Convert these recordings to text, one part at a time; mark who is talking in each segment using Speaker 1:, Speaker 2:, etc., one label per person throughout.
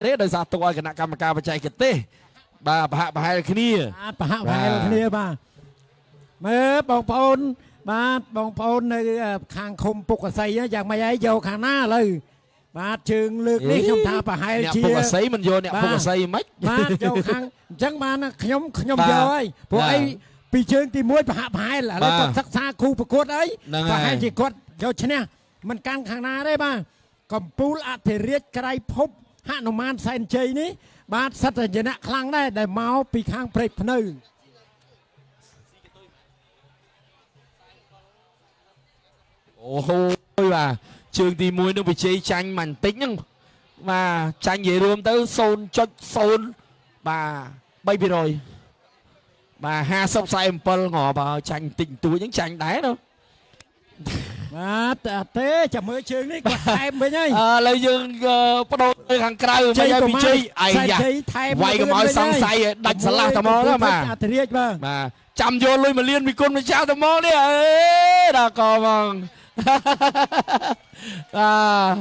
Speaker 1: ទេដោយសារទុកឲ្យគណៈកម្មការបច្ចេកទេសបាទប្រហាក់ប្រហែលគ្នា
Speaker 2: បាទប្រហាក់ប្រហែលគ្នាបាទមើលបងប្អូន បាទបងប្អូននៅខាងឃុំពុកកសីយ៉ាងម៉េចហើយយកខាងណាឥឡូវបាទជើងលើកនេះខ្ញុំថាប្រហែលជា
Speaker 1: អ្នកពុកអសីមិនយកអ្នក
Speaker 2: បាទ
Speaker 1: ពុកអសីមិន
Speaker 2: បាទយកខាងអញ្ចឹងបានណាខ្ញុំខ្ញុំ
Speaker 1: បាទ
Speaker 2: យកហើយព្រោះ
Speaker 1: បាទ
Speaker 2: អីពីជើងទី1ប្រហាក់ប្រហែលឥឡូវ
Speaker 1: បាទ
Speaker 2: គាត់សិក្សាគូប្រកួតអី
Speaker 1: ហ្នឹង
Speaker 2: ប្រហែល
Speaker 1: ហើយ
Speaker 2: ជាគាត់យកឈ្នះមិនកាន់ខាងណាទេបាទកំពូលអធិរាជក្រៃភពហនុមានសែនជ័យនេះបាទសិតតែជាអ្នកខ្លាំងដែរដែលមកពីខាងព្រែកភ្នៅ
Speaker 1: អូហូយបាទជើងទី1នឹងវិជ័យចាញ់មិនបន្តិចហ្នឹងបាទចាញ់និយាយរួមទៅ0.0បាទ3%បាទ50 47ងាប់ហើយចាញ់តិចបន្តួចហ្នឹងចាញ់ដែរណា
Speaker 2: បាទតែអត់ទេចាំមើលជើងនេះគាត់ថែមវិញហើយ
Speaker 1: អឺឥឡូវយើងបដូរទៅខាងក្រៅមិនឲ្យវិជ័យអា
Speaker 2: សែន
Speaker 1: យ៉ា
Speaker 2: ជ័យថែម
Speaker 1: វាយកុំឲ្យសង្ស័យឲ្យដាច់ស្រឡះតែមកណាបាទ
Speaker 2: អធិរាជបាទ
Speaker 1: បាទចាំយកលុយមួយលានពីគុណម្ចាស់ទៅមកនេះអេដល់កហ្មង បាទ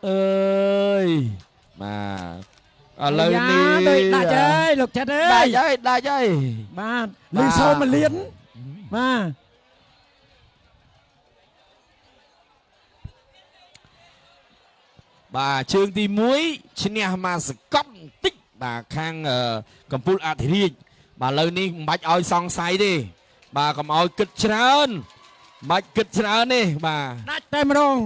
Speaker 1: អើយបាទឥឡូវនេះ
Speaker 2: ដូចដាច់ហើយលោកចិត្តអើ
Speaker 1: ដាច់
Speaker 2: យ
Speaker 1: ហើយដាច់ហើយ
Speaker 2: បាទ
Speaker 1: បាទ
Speaker 2: លឺសូមមួយលានបាទ
Speaker 1: បាទជើងទី1ឈ្នះមកសកត់បន្តិចបាទខាងកំពូលអធិរាជបាទឥឡូវនេះមិនបាច់ឲ្យសង្ស័យទេបាទកុំឲ្យគិតច្រើនមិនបាច់គិតច្រើនទេបាទ
Speaker 2: ដាច់តែម្ដង